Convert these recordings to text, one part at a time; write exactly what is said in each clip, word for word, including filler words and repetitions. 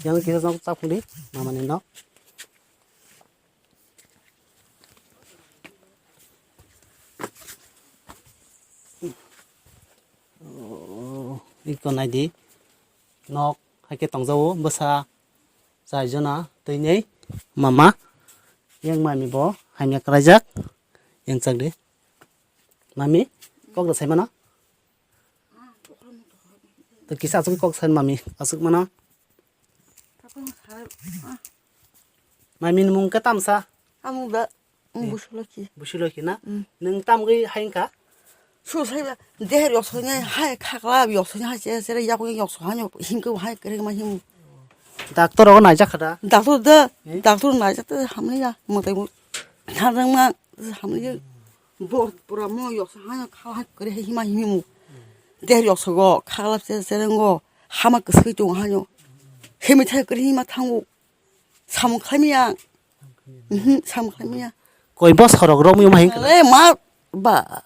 Yang kisa nok chapung di, mama ni nok. Oh, iko nai di. Nok hai khe tong jago bwsa char jona twi nei mama. Yang mami bo hamya kwlaijak. Yang chak di. Mami, kok da sai mano? To kisa aswk kok san mami, aswk mano. Mami ni mung khe tamsa? Amung da, mm, Busuloki. Busuloki na? Mm. Nung tamgwi hain kha? Su sai ba, deher yok soi nai, hai khakla yok soi nai, hai chere chere yak yok soi nai, him ko hai kere ma him. Doctor rogo naijak kha da? Doctor da, Eh? Doctor naijak ta hamni ya, mo tai mo. Thanjang ma, hamni ya. Bor pura mo yok soi nai, kha hai kere hima himi mo. Deher yok soi go, khakla chere chere ngo, hama kwsui tung hai no. Himi thai kere hima thango. Samung khlaimaya. Mhm, samung khlaimaya. Koi bosorok romwi ma hingkha? Le ma ba.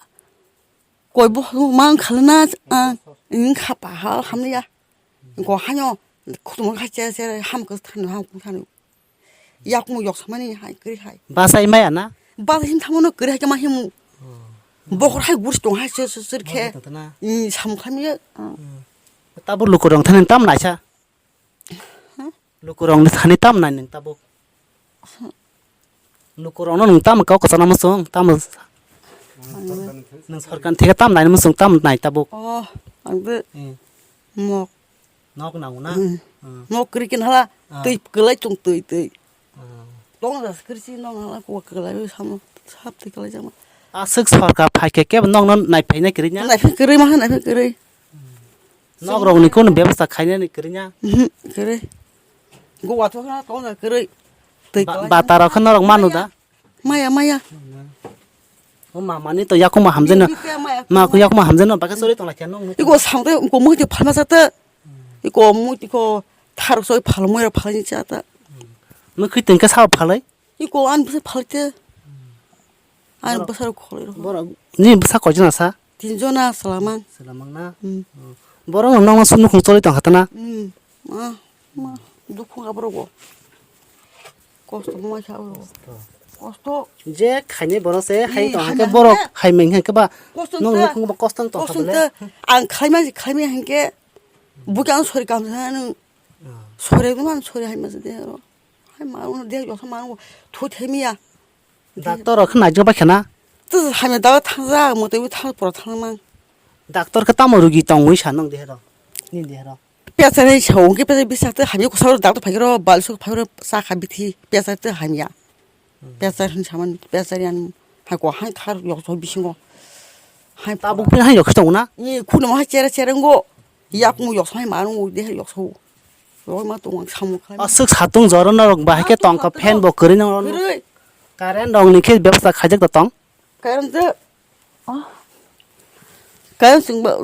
Koi bo ma khalna ang khapa hal hamya. Go hanyo khutmo kha che che ham ko thano ham ko thano. Yak mo yok samani hai kri hai. Basai maya na? Ba him thamo no kri hai ma himu. Bokhor hai gur tong hai se se se khe. Samung khlaimaya. Tabo lukurong thani tam naisa. Lukurokni thani tam nai nwng tabuk? Lukurokno nwng tamo kok kwchangma muchung, tamo nwng sorkarni theke tam nai muchung, tam nai tabuk? Oh, ang de Hmm. Mok. Nok nango na? Hmm. Hmm. Mok kri kin hala, Ah. Twi kwlai chung twi twi. Ah. Tong jas kri si nong hala ko kwlai samo sap twi kwlai jama. Aswk sorkar phaikhe kebo nokno naiphai nai kwrwi nya? Naiphai kwrwi ma naiphai kwrwi. Nok rokni kunu bebasta khainani kwrwngya? Mhm, kwrwi. Go watho khna tong da kwrwi. Twi Ba-, kwlai. Bata rok khna norok manu da? Maya, maya. O mama ni to yakung ma hamjeno. Ni khe maya. Ma ko yakung ma hamjeno, bakhe sori tong lakhe nok. Iko samte ko muti phalma sate. Iko muti ko tharok soi phalmoi phalni chata. Mukhi tengke sao phalai? Iko an bwsa phalite. An Borok, bwsa rok kholoi rok. Borok ni bwsa koijana sa? Tinjona salamang. Salamang na? Hmm. Hmm. Borok no nokno sunu khung choli tong khatana? Hmm. Ma, ma, dukhu abro go. Kosto mo sa o. Kosto. Kosto. Je khaini borok se hai Ni tong hai hake hamya borok hake. Hai meng hai ke ba. Kosto Nong ta. Nukhung ba kosto tong Kosto khabele. Ta. Ang khlaima khlaima hingke. Buki ang sori kam sa nung. Ah. Sori man sori hai ma de ro. Hai ma un de yo ma un thu themi ya. Doctor rok khna jo ba khna. Tu hai ma da thang ja mo te thang pro thang mang. Doctor ka tamo rugi tong wi sa nung de ro. Ni de ro. Pesa ni sa ung ke pesa bisa te hai ko sa doctor phai ro bal su phai ro sa kha bithi pesa te hai ya. Pesa hin saman pesa yan hai ko hai thar yok so bisingo. Hai Tabuk pin hai yok tong na. Ni khunu ma chere chere ngo. Yak mu yok sai ma ngo de yok so. Roi ma tong samung khlai. Aswk satung joro norok bahai khe tongkha fan bo kwrwi nang. Kwrwi. Current rok ni khe bebsa khaijak da tong. Current de. Oh. Current sing ba.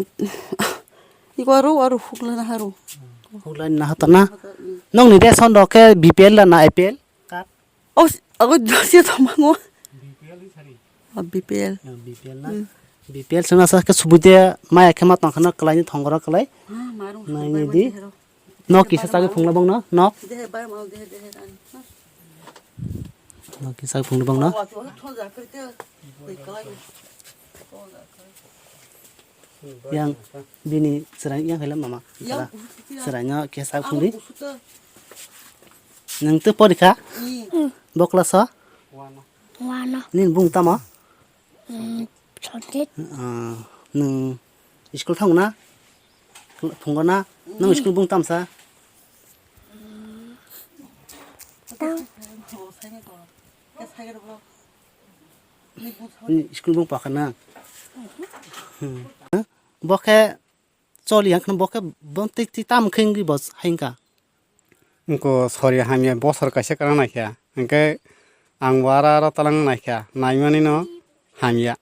Iko aro aro hukla na haro. Hukla na hata na. Nong ni ration rok khe B P L la na A P L? Card? Oh, ago dosi to mango. B P L ni sari. Oh, B P L. Ah, B P L na. Hmm. B P L sung asa ke subide maya khe ma tong khana kwlai ni thongora kwlai. Ah, marung Nai sari ni bai di. Mani hero. Nok kisa sagwi phungla bongno, nok. Dehe bai mau, dehe, dehe, ani. Nok kisa sagwi phungla bongno. Awa, awa, thon ja kri te. Koi kalai. Yang bini chwrai yang haila mama. Yang Chwrai. Chwrai no kisa sagwi phungdi. Awa, kusu te. Nung te porikha? Bokla so? Wano. Nin bung tamo? Hmm, Sanjit. Ah, nwng school thango na? Phungo na? Nwng school bung tamsa? Tang. Nini school bung pakha na? Hmm. Bo khe choli yang khna bo khe bo tei tei tam khe wngwi bo hai wngkha. Wngkha sori hamya bosor kaisa kwrang naikha, hwnkhe ang bo aro aro twlang naikha, naimani no hamya,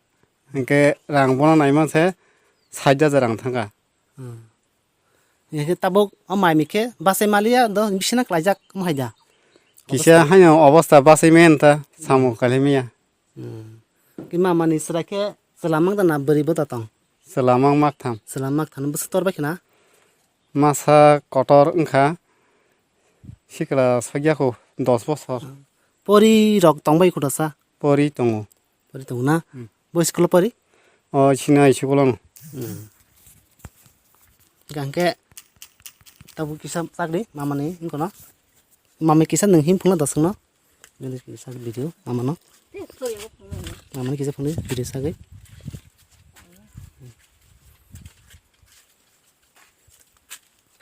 hwnkhe rang bono naiman se sait hajar rang thangkha. Hmm. Hwnkhe tabuk o mai mikhe bachai maliya do bisina klaijak omo hai da? Kisa haino obosta bachai maya ta samung kailai maya. Hmm. Khe mama ni chwrai khe chwla mang da na bwrwi bo da tong? Chwla mang mak tham. Chwla mak tham bwswk tor bai khna? Masa kotor wngkha, Sikla sakya kho dos bosor. Pori rok tongbai khuda sa? Pori tongo. Pori tongo na? Hmm. Bo school pori? O sinai school ano. Hmm. Gangke tabu kisa sakdi mamani ingkono. Mami kisa nung him phungna dasungno. Nini kisa video mamano. Mamani kisa phungni video sagwi.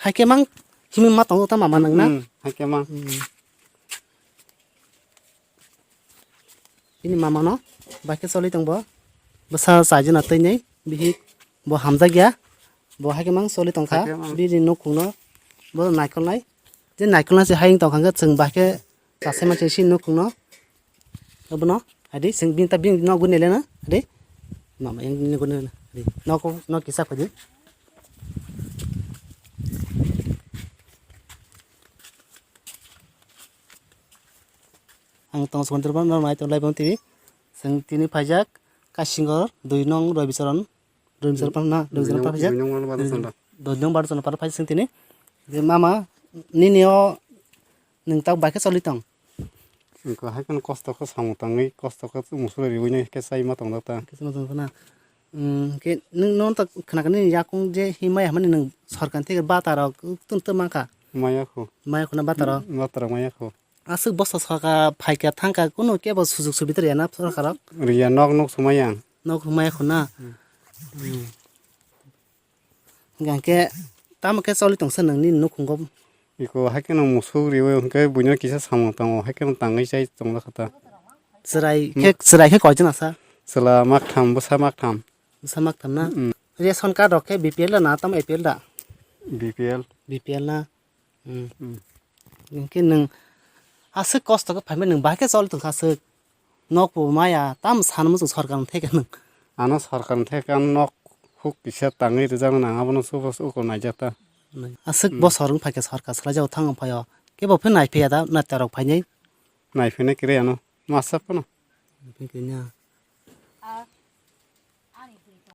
Haikhe mang himwi ma tongo ta mama nang na? Hmm, haikhe mang. Hmm. Bini mama no bai khe choli tong bo. Bwsa chaijana twi nai bihik bo hamjak ya. Bo haikhe mang choli tong kha. Haikhe mang. Bini nukhung no bo naikolnai. Je naikolnai se hayung tong kha khe chwng bai khe chasai ma chwng si nukhung no. Abono adi chwng bini ta bini nok guni le na adi. Mama yang bini guni le na adi. Nok nok kisa kho di. Ang tong Sumantir Bang, norok nai tong Laibang T V. Chwng tini phaijak Kasingo dui nong Robicharan, Robicharan Parna, Robicharan Parna phaijak. Dui nong Barchana Parna phai chwng tini. Je mama, nini o nwng tak bai khe choli tong? Wngkha hai kheno kosto khe samung tangwi, kosto khe musuk riwi nai khe chai ma tong jak ta. Khe chai ma tong jak ta na. Hmm, khe nwng nono tak khna khna nini yakung je himaya hwnmani nwng sorkar theke bata rok tun tun mankha. Maya khu. Maya khuna bata rok. Bata rok maya khu. Aswk bosta saka phaikha thangkha kunu kebo sujuk subida riyana sorkaro? Riya nok nok sumai ang. Nok humai khuna. Hmm. Hingkhe tamo khe choli tongsa nangni nukhungo? Iko haikhe no musuk riwi hwnkhe buino kisa samung tongo haikhe no tangwi chai tongjakha ta. Chwrai khe chwrai khe koijon asa? Chwla maktham bwsa maktham. Bwsa maktham na? Hmm. Ration card rok khe B P L da na tamo A P L da? B P L. B P L na? Hmm. Hmm. Hinkhe nwng aswk kosto khe phaimani nwng bahai khe choli tongkha aswk. Nokbo maya tam sanma chwng sorkar ni theke nwng. Ano sorkar ni theke ano nok huk kisa tangwi rwjakna nang abono subo uko naijak ta. Aswk hmm. Bosor wng phaikhe sorkar swlaijago thang wng phaio. Kebo phe naiphiya da naitharok phainai. Naiphinai kwrwi ano masa phano. Naiphinai kwrwi ya.